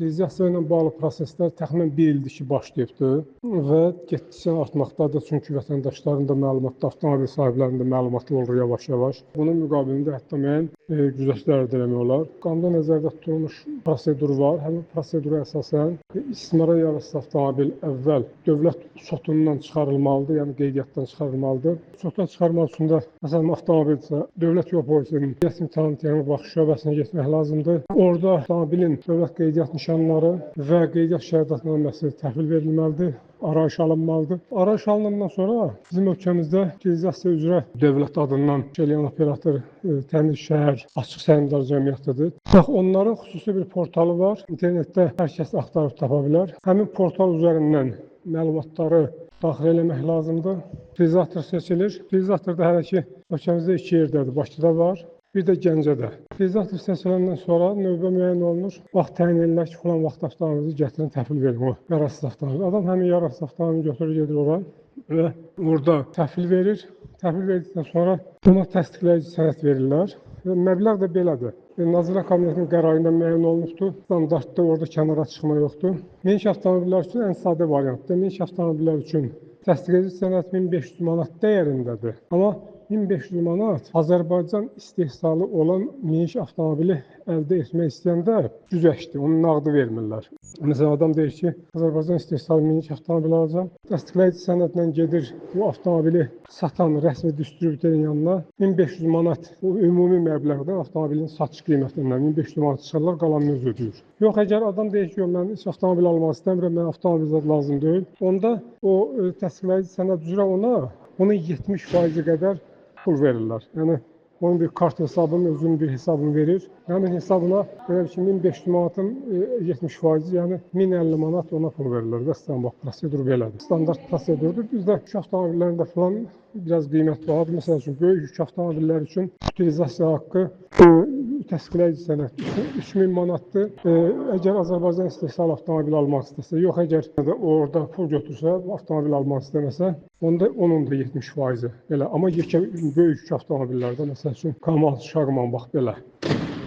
Utilizasiya ilə bağlı proseslər təxminən bir ildir ki, başlayıbdır və getdikcə artmaqdadır. Çünki vətəndaşların da məlumatlı, avtomobil sahiblərinin də məlumatlı olur yavaş-yavaş. Bunun müqabilində hətta müəyyən güzəştlər də eləmək olar. Qanunda nəzərdə tutulmuş prosedur var. Həmin prosedura əsasən istismara yararsız avtomobil əvvəl dövlət sotundan çıxarılmalıdır, yəni qeydiyyatdan çıxarılmalıdır. Sotdan çıxarmaq üçün də məsələn avtomobilsə dövlət yol polisinin rəsmi tanıtım baxış şöbəsinə getmək lazımdır. Orada avtomobilin dövlət qeydiyyat nişanları və qeydiyyat şəhadətnaməsi təhvil verilməlidir, arayış alınmalıdır. Arayış alınandan sonra bizim ölkəmizdə utilizasiya üzrə dövlət adından eləyən operator Təmir Şəhər Açıq Səhmdar Cəmiyyətidir. Bax, onların xüsusi bir portalı var. İnternetdə hər kəs axtarıb tapa bilər. Həmin portal üzərindən məlumatları daxil eləmək lazımdır. Utilizator seçilir. Utilizator da hələ ki ölkəmizdə iki yerdədir. Bakıda var, bir də Gəncədə. Utilizator seçiləndən sonra növbə müəyyən olunur. Vaxt təyin edilir ki, filan vaxt avtomobilinizi gətirin, təhvil verin o yararsız avtomobil. Adam həmin yararsız avtomobili götürür, gedir ora və orada təhvil verir. Təhvil verdikdən sonra ona təsdiqləyici sənəd verirlər. Və məbləğ də belədir. Nazirlər Kabinetinin qərarında müəyyən olunubdur. Standartda orada kənara çıxma yoxdur. Minik avtomobillər üçün ən sadə variantdır. Minik avtomobillər üçün təsdiq edici sənəd 1500 manat dəyərindədir. Amma 1500 manat Azərbaycan istehsalı olan minik avtomobili əldə etmək istəyəndə güzəştdir, onun nağdı vermirlər. Məsələn, adam deyir ki, Azərbaycan istehsalı minik avtomobil alacam. Təsdiqləyici sənədlə gedir bu avtomobili satan rəsmi distributorun yanına 1500 manat o ümumi məbləğdən avtomobilin satış qiymətindən 1500 manat çıxarlar, qalanını özü ödəyir. Yox, əgər adam deyir ki, yox, mən heç avtomobil almaq istəmirəm, mənə avtomobil zad lazım deyil, onda o təsdiqləyici sənəd üzrə ona onun 70% qədər pul verirlər. Yəni, onun bir kart hesabının, özünün bir hesabını verir. Həmin hesabına belə ki, 1500 manatın 70%, yəni 1050 manat ona pul verirlər. Vəssalam, bax, prosedur belədir. Standart prosedurdur. Bizdə yük avtomobillərində falan biraz qiymət bahadır. Məsəl üçün, böyük yük avtomobillər üçün utilizasiya haqqı təsdiqləyici sənəd 3000 manatdır. Əgər Azərbaycan istehsal avtomobil almaq istəsə, yox, əgər orada pul götürsə, avtomobil almaq istəməsə, onda onun da 70% belə. Amma yekə böyük yük avtomobillərdə, məsəl üçün, Kamaz, Şaqman, bax belə.